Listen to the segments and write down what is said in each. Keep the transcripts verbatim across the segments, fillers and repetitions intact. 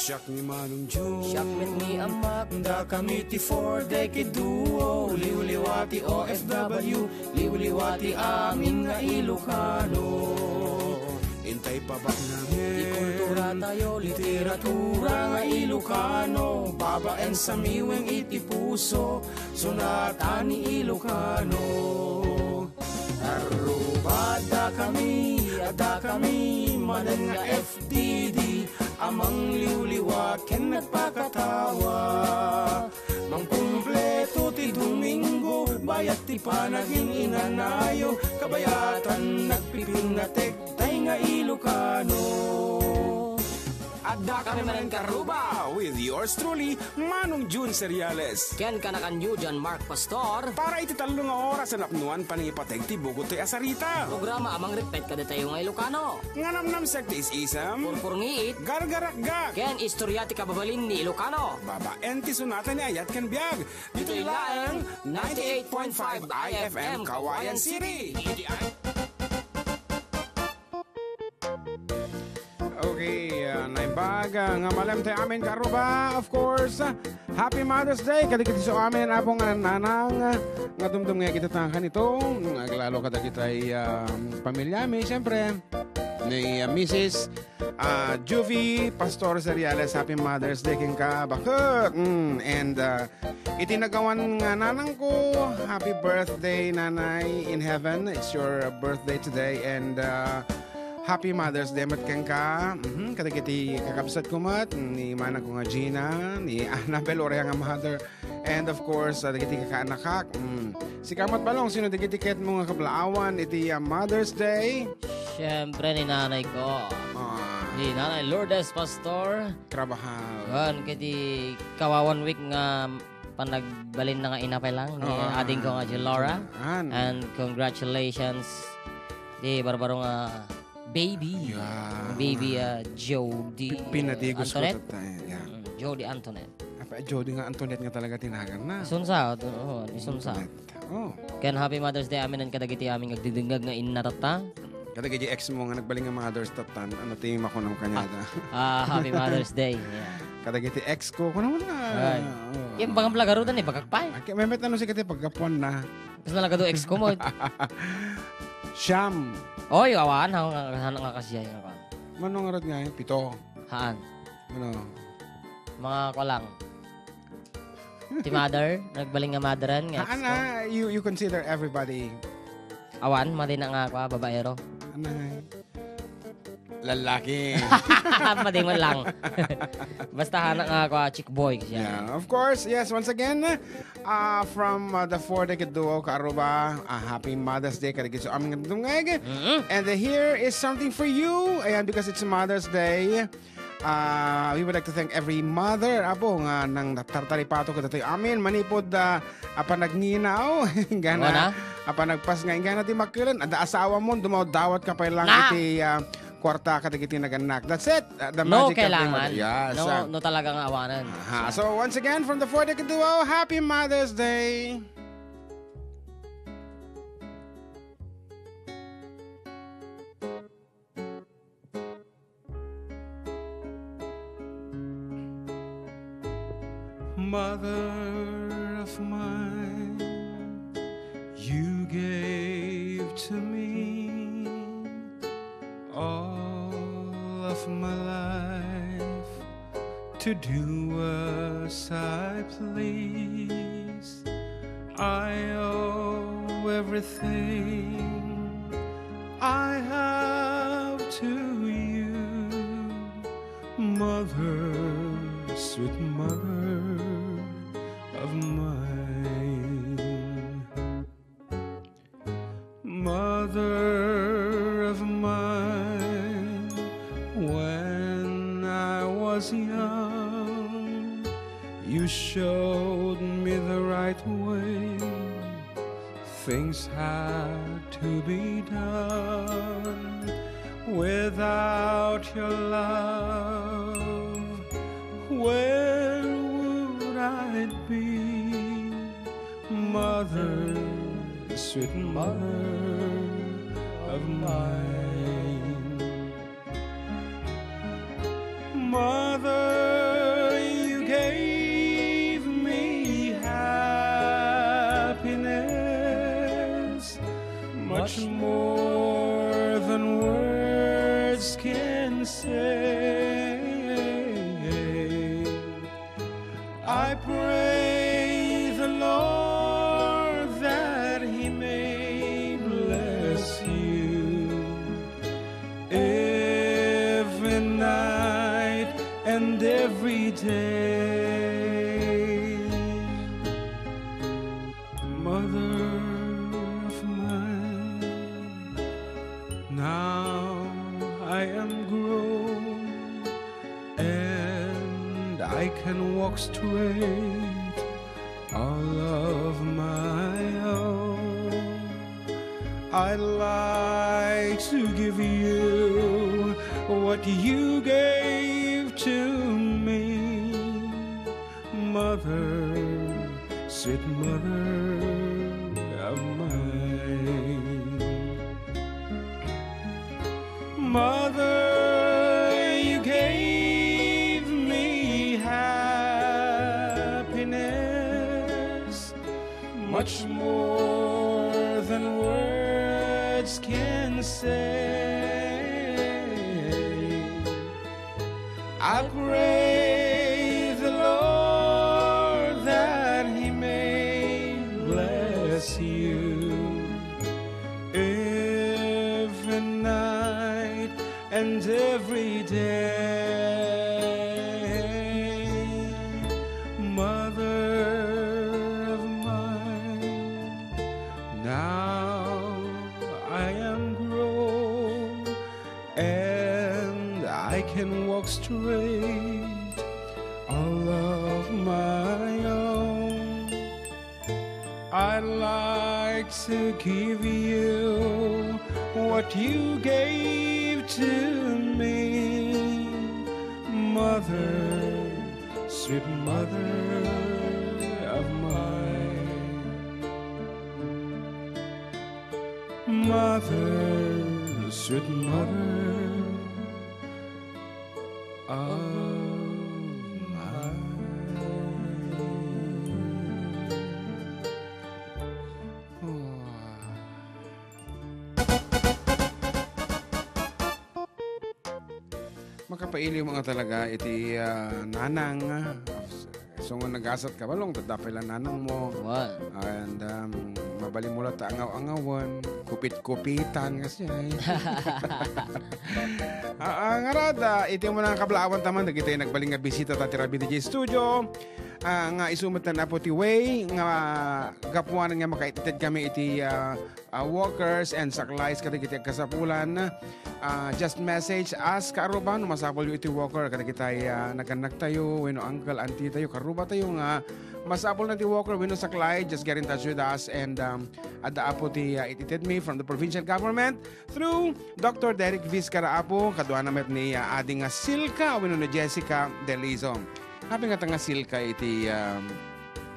Siak ni Manong Jun. Siak met ni Ammak. Dakami ti Four Decade Duo. Liwliwa ti O F W. Liwliwa ti amin nga Ilocano. Intay pabaknangen. Ti kultura tayo, literatura nga Ilocano. Babaen samiweng iti puso. Sunatan ni Ilocano. Aruba, dakami, dakami, manen nga F D D, a mangliwliwa ken nagpakatawa. Mangkumpleto ti Domingo, bayat ti panagin-inanayo, kabayatan nagpipinnatek, tay nga Ilocano. Adda kami manen nga Aruba with yours truly, Manong Jun Seriales. Ken kanakanyo, John Mark Pastor. Para iti tallo nga oras a napnuan panangipateg ti bugod toy a sarita. Programa a mangripet kadatayo nga Ilocano. Nga namnamsek ti is-isem. Purpurngiit. Gargarakgak. Ken istorya ti kababalin ni Ilocano. Babaen ti sunatan ni ayat ken biag. Ditoy laeng ninety-eight point five I F M Kawayan City. Okay, ah, naimbag, ah, nga malem tay amin nga Aruba, of course. Happy Mother's Day kadagiti isu amin, apo nga nanang, ah, nga dumdum nga iti tangkan ito, mm, aglalo kadagitay, ah, pamilyami, siyempre, ni, ah, Missus ah, Juvie Pastor Seriales, happy Mother's Day kenka, bakit? Mm, and, ah, iti nagawan nga nanangko, happy birthday, Nanay in heaven. It's your birthday today, and, ah, happy Mother's Day met kenka. Mhm, kadagiti kakabsatko met, ni manangko nga Gina, ni Annabel, uray nga mother, and of course, ah, dagiti kakaanakak. Mm. Sika met, Balong, sino dagiti ketmo nga kablaawan iti, ah, Mother's Day? Siyempre, ni nanay ko. Ah. Ni Nanay Lourdes Pastor. Trabahal. Ken, kiti kawawan week nga panagbalin na nga ina pay lang ni Oo. ading ko nga si Laura. An. And congratulations di barbaro nga baby. Yeah. Baby, ah, Jody, Pi-, pinadigos ko Antoinette? tatta, eh, yeah. Mm, Jody Antoinette. Apa, Jody nga Antoinette nga talaga tinagan na. Isunsa, oo, isunsa. Antoinette. Oh. Ken happy Mother's Day amin kadagiti amin nga agdidingag nga inna tatta. Kadagiti ex mo nga nagbalin nga Mother's tatta, ano ti makunam kaniada? Ah, happy Mother's Day. Yeah. Kadagiti ex ko, kuno na. Ay. Oh. Yung bangang plagarutan eh, bagak pa eh. Ay, kaya may met ano si kati pagkapuan na. Kas nalagado ex ko mo. Siyam. Oy, awan, ha, nga, nga, nga kasya yung awan. Mano nga rod nga yun? Pito. Haan. Ano? Mga kulang. Ti mother, nagbalin nga motheran nga ex Haan ko. na, you, you consider everybody. Awan, madi na nga kwa, babaero. Anay. Lalaki. Madi man lang. Basta hana nga kwa, chick boy siya. Yeah, of course, yes, once again, uh, from, uh, the Four Decade Duo, Kaaruba, uh, happy Mother's Day, kadagiti amin nga dumngeg. Mm-mm. And, uh, here is something for you. Ayan, because it's Mother's Day, uh, we would like to thank every mother, apo, nga nang natartaripato kadatoy amin, manipod, uh, a panagnginaw, inggana, Wala. a panagpasngay, inggana ti makkelen, adda asawa mo, dumawdawat ka pay lang Na. iti, uh, kwarta kadagiti nagannak. That's it. Uh, the No magic of being kailangan. mother. Yes, No, uh, no talaga nga awanan. Aha. So, once again, from the Four Decade Duo, happy Mother's Day! Mother of mine, you gave to me all of my life to do as I please. I owe everything I have to you, mother, sweet mother of mine. Mother of mine, when I was young, you showed me the right way. Things had to be done. Without your love, where would I be? Mother, sweet mother of mine. Mother Much more than words can say. I pray the Lord that He may bless you every night and every day. Mother of mine, now I am grown and I can walk straight all of my own. I'd like to give you what you gave to me, mother, sweet mother of mine. Mother, you gave me happiness much more than words can say. I pray the Lord that He may bless you every night and every day. Mother of mine, now I am grown and I can walk straight all of my own. I'd like to give you what you gave to me, mother, sweet mother of mine. Mother, sweet mother of mine. Makapailiw nga talaga iti, ah, nanang, ah, so nga nagasat ka, balong, dadapay lang nanang mo. Wan. And, um, mabalin mo lang ta angaw-angawan, kupit-kupitan, kasi ay. Ah, ah, ngarud, ah, iti mo nga kablaawan taman, dagiti nagbalin nga bisita ta ti Rabi D J Studio. Ah, nga isu met ni Apo ti way, nga gapuanan nga makaitted kami iti, ah, ah, walkers and saklays kadagiti agkasapulan. Ah, just message us, kaarruba, no masapulyo iti walker kadagiti, ah, nagannaktayo wenno uncle, auntie tayo, kaarrubatayo nga masapulna ti walker wenno saklay, just get in touch with us and, um, adda Apo ti, ah, ititedmi from the provincial government through Doctor Derek Vizcarra, Apo, kaduana met ni, ah, adi nga Silka wenno ni Jessica Delizo. Apay ngata nga Silka iti, um,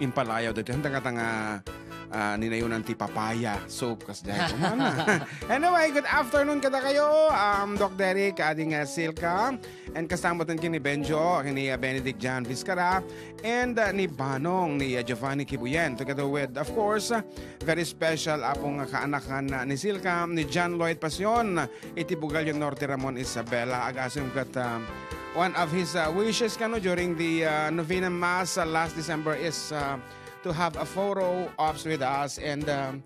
impalayaw daytoy? Haan ngata nga, ah, ninayunan ti papaya soap kasdiay? Kumana. Anyway, good afternoon kadakayo, um, Doc Derek, adi nga Silka, and kasta met ken ni Benjo, ken ni, uh, Benedict John Vizcarra, and, uh, ni Banong, ni, uh, Giovanni Kibuyen, together with, of course, uh, very special, Apo, nga kaanakan, uh, ni Silka, ni John Lloyd Pasion, iti Bugallo Norte, Ramon Isabela. Agasem ket, um, one of his, uh, wishes kano during the, uh, novena mass, uh, last December is, uh, to have a photo ops with us. And, um,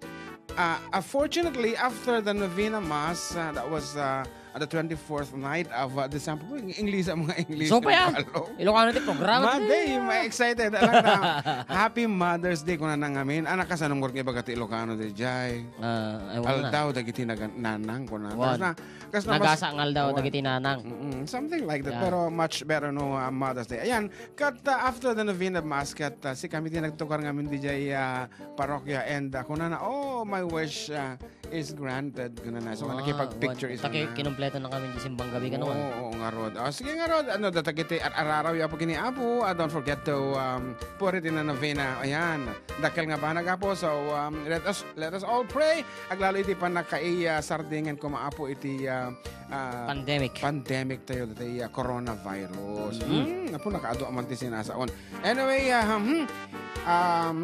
uh, unfortunately, after the novena mass, uh, that was, uh, at the twenty-fourth night of, uh, December. Uy, English ang mga English. So, pa yan? Ilocano ti programa. Madi, ma-excited. Alam na, Happy Mother's Day, kuna na ngamin. Anak ka sa nung work iba ti Ilocano, di jay. Ah, ay, wala na. Aldaw dagiti nagan-, nanang, kuna. Wan. Kas na, kas na mas Nagasa nga aldaw wan. Dagiti nanang. Mm-mm, something like that. Yeah. Pero much better, no, uh, Mother's Day. Ayan, kat, uh, after the novena mass, kat, uh, sikami ti nagtukar ngamin di jay, uh, parokya. And, uh, kuna na, "Oh, my wish, uh, is granted," kuna na. So, wow, nakipag-picture wan. Is taki-, na. Kinumpleto na kami di simbang gabi, kano, oo, ah. Oo, ngarud. Oh, sige, ngarud. Ano, datagiti ar-, araraw, ya po kini Apo. Uh, don't forget to, um, put it in a novena. Ayan. Dakkel nga banag, Apo. So, um, let us, let us all pray. Aglalo iti pannakaisardeng koma, Apo, iti, ah, ah, Pandemic. Pandemic tayo, dati, ah, coronavirus. Mm. Hmm, Apo, nakaadu man ti sinasaon. Anyway, ah, hmm, um,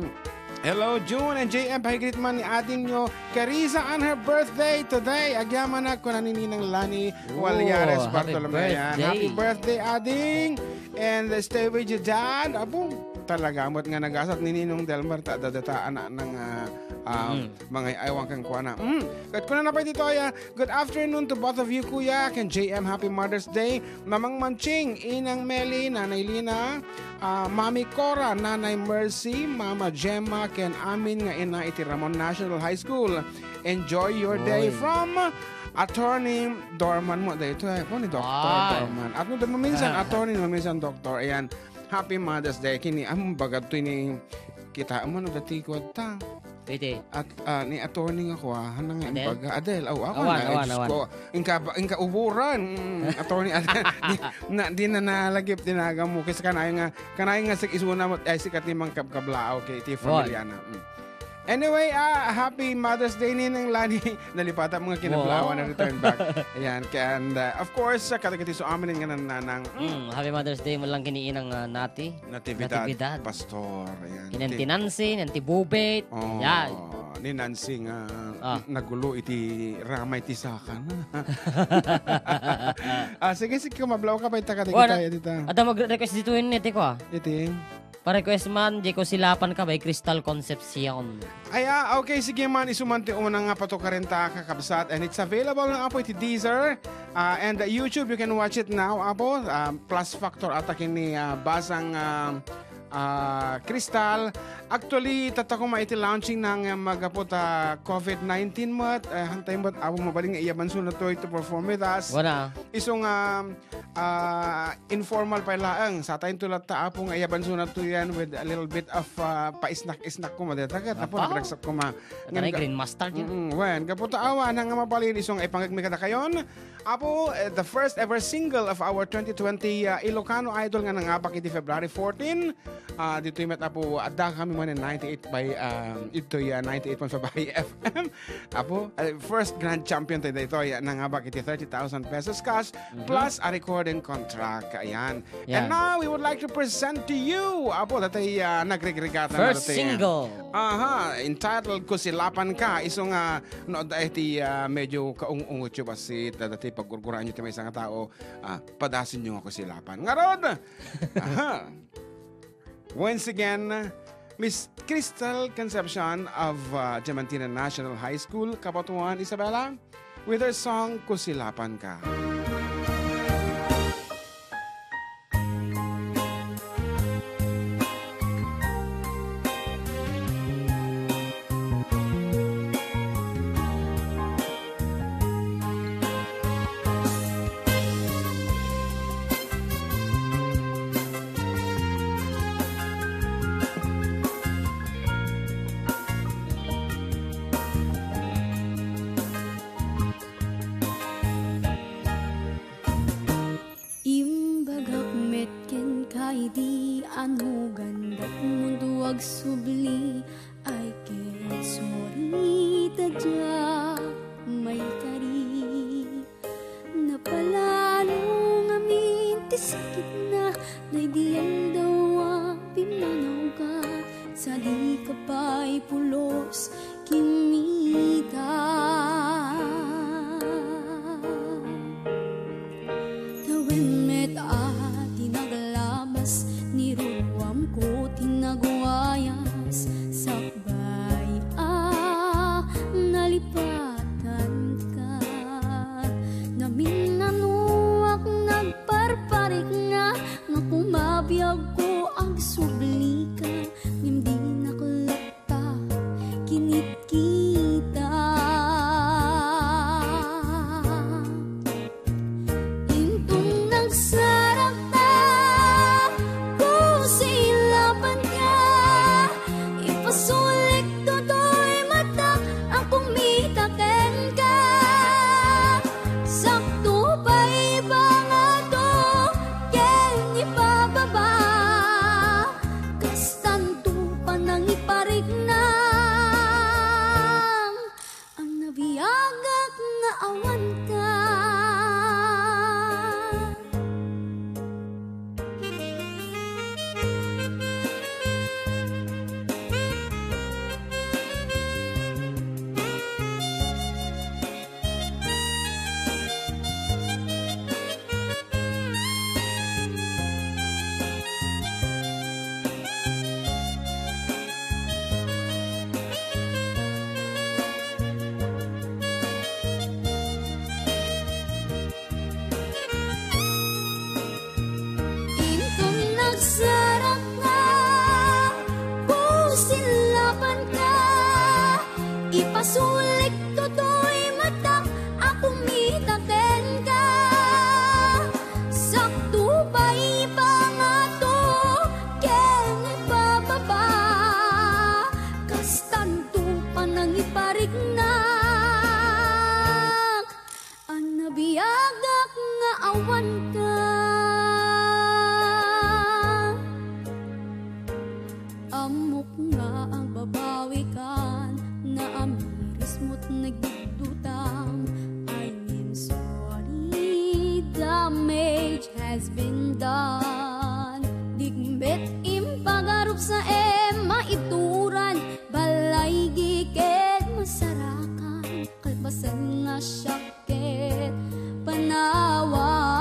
Hello, June and J M. Pakigreet man ni adingyo, Carissa, on her birthday today. Agyamanak, kuna ni Ninang Lani Walyares Bartolome. Ayan. Happy birthday, ading. And, uh, stay with your dad. Abo, talaga, amot nga nagasat ni Ninong Delmar, ta, dadata, anak ng, ah, ah, mga aywan kang kuana. Mm. Kat kuna na pa dito, ya, good afternoon to both of you, Kuya, ken J M. Happy Mother's Day. Mamang Manching, Inang Meli, Nanay Lina, ah, Mami Cora, Nanay Mercy, Mama Gemma, ken amin nga ina iti Ramon National High School. Enjoy your day. Oy. From Attorney Dorman mo dayto, eh. Kung ni Doctor Ay. Dorman. At no, maminsan, attorney, maminsan, doctor. Ayan. Happy Mother's Day. Kini, ang bagad to ini, kita mo, no, dati ko, ta. Iti. At, ah, ni attorney nga ko, ah, hanang nga Adel? Imbaga. Adel, aw, ako Awan, na, awan, Diyos awan. ko. Inka, inka uburan. Mm, attorney Adel. Di, na, di na nalagip, di na agamu. Kasi kanayon nga, kanayon nga sig isuna mo, ay, sikat ni Mang Kabkablao, okay, iti Wan. familia na. Mm. Anyway, ah, happy Mother's Day, Ninang Lani. Nalipatan mo nga kinablawan Wow. na return back. Ayan, and, uh, of course, uh, kadagiti so amin nga nananang. Mm. Mm, happy Mother's Day mo lang kini Inang, ah, Nati. Natividad, Natividad. Pastor. Ayan. Kini Auntie Nancy, ni Auntie Bubet. Oh, Ayan. ni Nancy nga Ah. n-, nagulo iti ramay ti saka na. Ah, sige, sige, mablaw ka pa ita ka Wala. tayo dita. Ada mag-request dito yun, iti ko, ah. Iti. Pa-request man, di ko silapan ka, by Crystal Concepcion. Ay, ah, okay, sige man, isu man ti una nga patukaren ta, kakabsat, and it's available na, Apo, iti Deezer, ah, and, uh, YouTube, you can watch it now, Apo. Ah, plus factor ata kini, ah, basang, ah, ah, Crystal. Actually, tatta koma iti launching na nga magapu ta covid nineteen met, eh, hantay met, Apo, mabalin nga iyabanso na to, to perform with us. Wala. Isu nga, ah, informal pay laeng. Satayo to latta, Apo, nga iyabanso na to yan with a little bit of, ah, paisnak-isnak koma. Deta ket, Apo, Apo. nagragsak koma. Ata na Ngan ga-, green mustard yun. Mm, wen, gapu ta awan nga mabalin isu nga ipangagmi kadakayon. Apo, eh, the first ever single of our twenty twenty, ah, Ilocano Idol nga nangabak iti February fourteen. Ah, ditoy met, Apo, adda kami man ninety-eight by, ah, itoy, ah, ninety-eight point five by F M. Apo, eh, first grand champion tayo dito, ya, nangabak iti thirty thousand pesos cash, Mhm. plus a recording contract. Ayan. Yeah. And now, we would like to present to you, Apo, datay, ah, nagrigrigatan na First datay, ah. single. Aha, entitled Kusilapan Ka. Isu nga, no, da-, iti, ah, medyo kaung-ungot yo basit, datay paggurguraan yo ti maysa nga tao, ah, padasin yo nga kusilapan. Ngarud, aha. Once again, Miss Crystal Concepcion of, uh, Diamantina National High School, Cabatuan, Isabela, with her song, Kusilapan Ka. Ipasulik toy matak a kumita kenka. Sakto pay pangato ken ipababa. Kastanto panangipariknak. Anabiagak nga awanka. Ammok nga agbabawikan, naamirismo't nagdudutang. I am sorry, damage has been done. Dikmet impagarup sa ema ituran, balay giket masarakan, kalpasan nga siak ket panawam.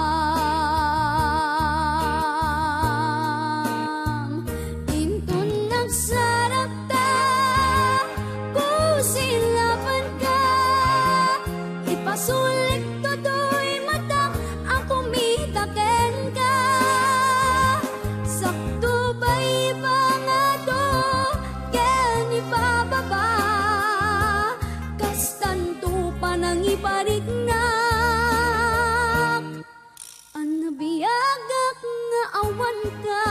Inton nagsarakta, kusilapanka, ipasulik toy matak a kumita kenka. Sakto pay pangato ken ipababa. Kastanto panangipariknak. Anabiagak nga awanka.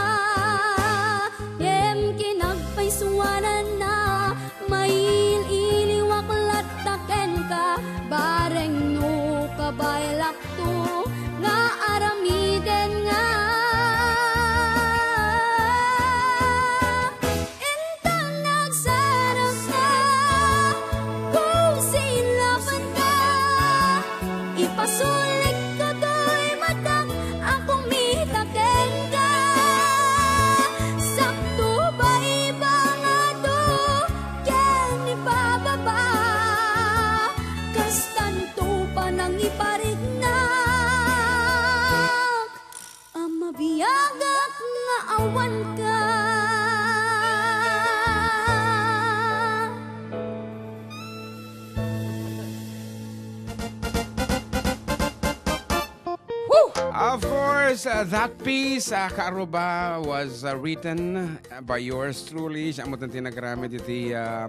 Ngem kinagpaysuananna, mail-iliwak latta kenka. Bareng no kabaelak to nga aramiden nga. Inton nagsarakta, kusilapanka, ipasulik toy matak a kumita kenka. Sakto pay pangato ken ipababa. Kastanto panangipariknak. Amabiagak nga awanka. Of course, uh, that piece, uh, Kaaruba, was, uh, written, uh, by yours truly. Siya mo ti nag-aramid iti, uh,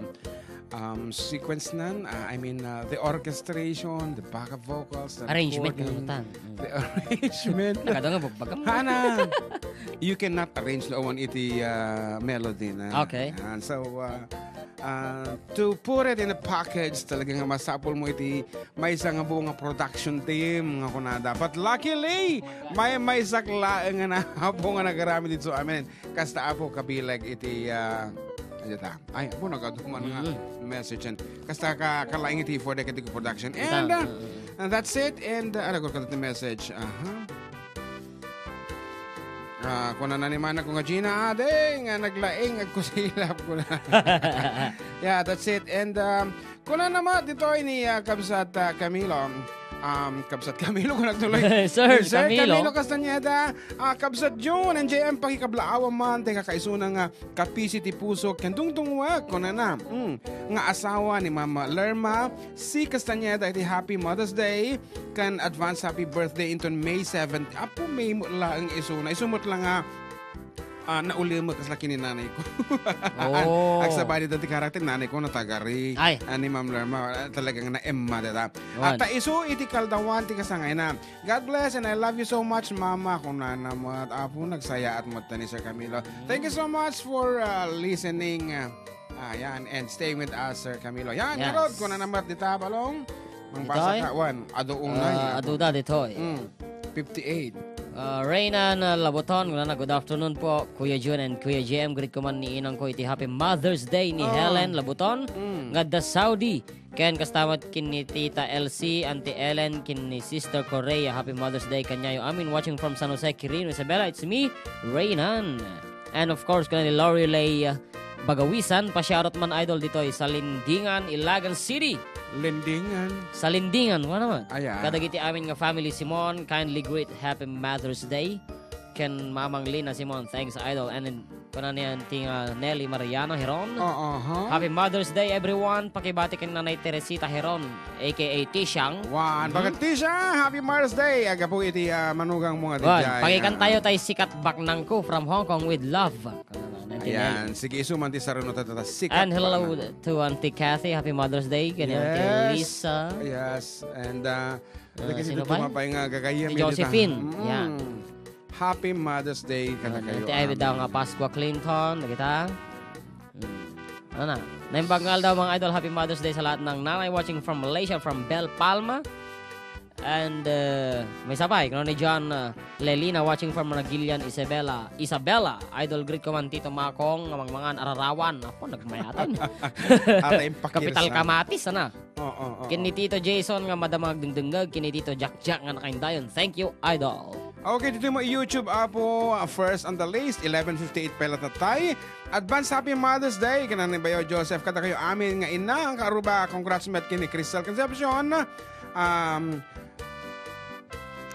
um, sequence nan, uh, I mean, uh, the orchestration, the backup vocals, the Arrangement recording, ng tan. Mm. The arrangement. Nakadunga, bagbaga mo. Hana, you cannot arrange no one iti, uh, melody na. Okay. Yan. So, uh, uh, to put it in a package, talaga nga masapul mo iti maysa nga buo nga production team nga kunada. But luckily, may maysak laeng nga nahapo nga nagaramid dito amin. Kasta, Apo, kabileg iti, ah, ano ta? Ay, Apo, nagaduman nga Mm. message yan. Kasta ka, kalaing iti for the Katigo Production. Ita, And, ah, mm, mm. and that's it. And, ah, ano ko, kati message? Aha. Ah, kuna na ni mana ko nga Gina, ade, nga naglaing, agkusilap ko na. Yeah, that's it. And, um, kuna naman, dito ni, ah, Kabsat, ah, Camilo. Um, Kabsat Camilo, kuna tuloy. Sir Sir Camilo. Camilo Castañeda, ah, Kabsat June, and J M, pakikablaawan man, ti kakaisuna nga kapisi ti puso, ken dungdungwek, kunana, mm, nga asawa ni Mama Lerma, si Castañeda, iti Happy Mother's Day, ken advance happy birthday inton May seven. Apo, May mo laeng isuna. Isu met la nga, ah, naulimek kasla ken ni nanay ko. Oh. Agsabali dati karakter, nanay ko natagari. Ay. Ah, ni Ma'am Lerma, ah, talagang na-Emma data. Wan. At ta isu iti kaldawan ti kasangayna. God bless and I love you so much, Mama. Kunana met, Apo, nagsayaat met ni Sir Camilo. Thank you so much for, uh, listening. Uh, ah, yan, and staying with us, Sir Camilo. Yan, Yes. Karod, kunana met dita, Balong. Mangbasa Ditoy? ka, Juan. Adu unay, Uh, Apo. Aduda ditoy. Mm, fifty-eight. Uh, Reynan, uh, Labuton, kunana, "Good afternoon po, Kuya Jun and Kuya J M. Greet ko man ni inang ko iti Happy Mother's Day ni Oh. Helen Labuton, Mm. nga adda Saudi." Ken kasta met ken ni Tita Elsie, Auntie Ellen, ken ni Sister Correa. Happy Mother's Day kaniayo amin. Watching from San Jose, Quirino, Isabela. It's me, Reynan. And of course, kuna ni Lorelei, uh, Bagawisan, pa-shoutout man, idol, ditoy Salindingan, Ilagan City. Lindingan. Salindingan, wa naman. Ayan. Kadagiti amin nga family, Simon, kindly greet Happy Mother's Day. Ken Mamang Lina Simon, thanks, idol. And then, kuna niyan ti, uh, Nelly Mariana Heron. Oo, ha? Happy Mother's Day, everyone. Pakibati ken Nanay Teresita Heron, A K A Tishang. Wan, Mhm. Bagat Tisha, Happy Mother's Day. Agapu iti, ah, manugang mo nga Wan, dijay, pakikantayo ah. tay Sikat Baknangko from Hong Kong with love. Auntie Ayan, Nelly. Sige, isu man ti saruno ta, ta, ta, sikat And hello ba na? To Auntie Kathy. Happy Mother's Day. Kay Auntie Yes. Lisa. Yes. And, uh, Ah, lagi si sino Dudu pa? Mapay nga gagayam Si dita. Josephine. Mm. Yeah. Happy Mother's Day, Ah, kadakayo, Auntie Ivy daw amin. Nga Pascua Clinton, nakita? Hmm. Ano na? Naimbag nga aldaw, mga idol, happy Mother's Day sa lahat ng nanay watching from Malaysia, from Bel Palma. And, uh, may sabay, kuno ni John, uh, Lelina watching from Managilian, Isabela. Isabela, idol, greet ko man, Tito Makong, nga mangmangan, ararawan. Apo, nagmayatan. Atay, pakiris Kapital na. Kamatis, ana. Oo, oo. Ken ni Tito Jason nga madama agdengdengngeg, ken ni Tito Jack Jack nga nakaindayon. Thank you, idol. Okay, ditoy mo YouTube, Apo, uh, first on the list, eleven fifty-eight pay la tattay. Advance Happy Mother's Day, kanang ni Bayo Joseph, kadakayo amin nga ina, ang kaaruba, congrats met ken ni Crystal Concepcion. Um,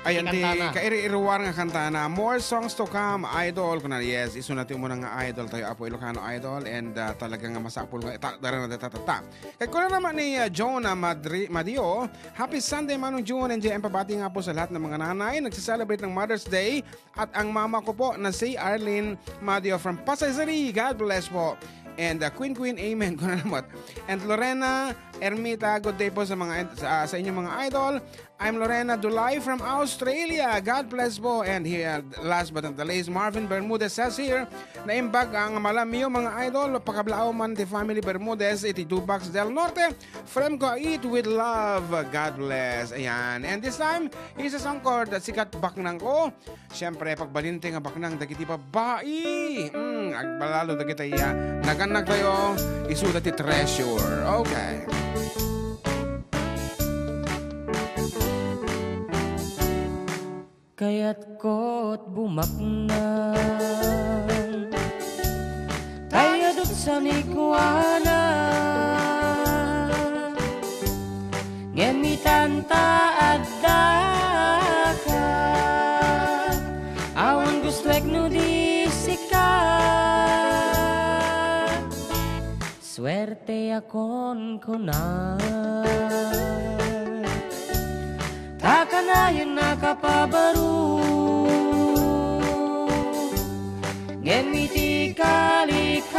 ayan, Ti di kantana. Kairi-iruar nga kantana. More songs to come, idol. Kuna, yes, isu na ti umuna nga idol tayo, Apo Ilocano Idol, and, uh, talaga nga masapul nga ita-, dara na ta, ta, ta. Kay kuna naman ni, uh, Jonah Madri-, Madio, "Happy Sunday, Manong June and J M. Pabati nga po sa lahat ng mga nanay nagse-celebrate ng Mother's Day at ang mama ko po na si Arlene Madio from Pasay City. God bless po." And, uh, Queen Queen, amen. Kuna naman. And Lorena Ermita, good day po sa mga, sa, sa inyong mga idol. I'm Lorena Dulay from Australia. God bless po. And here, last but not the least, Marvin Bermudez says here, "Naimbag ang malamiyo, mga idol, pakablaaw man ti family Bermudez iti Dubax del Norte. From Kuwait with love. God bless." Ayan. And this time, here's a song called Sikat Baknang Ko. Siyempre, pagbalinti nga baknang dagiti babbai. Mm, agbalalo dagiti iya. Nagannag tayo, isuda ti Treasure. Okay. Kayatko't bumaknang, kayatko't sanikuana, ngem itan ta addaka, awan gustoek no di sika. Suerteakon kuna, ta kanayon a kapabaro. Ngem iti kalikagumko,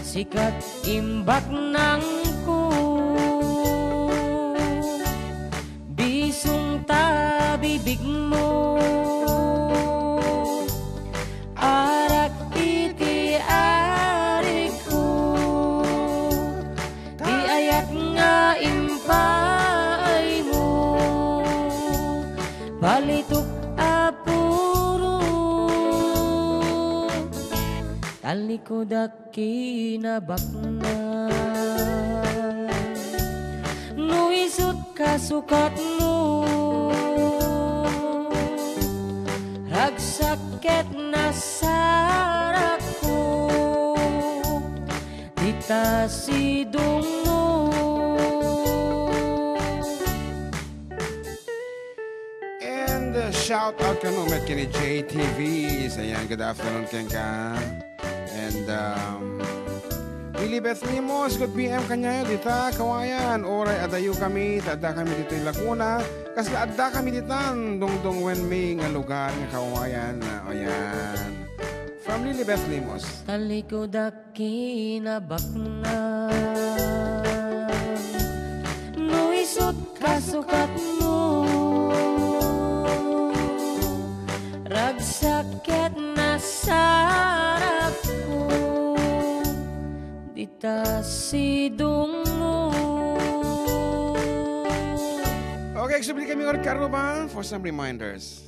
sikat imbaknangko. Bisong ta bibigmo, arak iti arigko, ti ayak nga impaaymo, balitok a puro. Talikudak kinabaknang. No isut' kasukatmo, ragsak ket nasarapko, dita sidongmo. And, uh, shout out kano met ken ni J T V. Ayan, good afternoon kenka. And, um, Lilibeth Limos, good P M kaniayo dita, kawayan. Uray adayo kami, ta adda kami ditoy Laguna. Kasla adda kami ditan, dungdungngenmi nga lugar nga kawayan. Ayan. From Lilibeth Limos. Talikudak kinabaknang. No isut' kasukatmo, ragsak ket nasarapko, dita sidongmo. Okay, agsubli kami nga karuba for some reminders.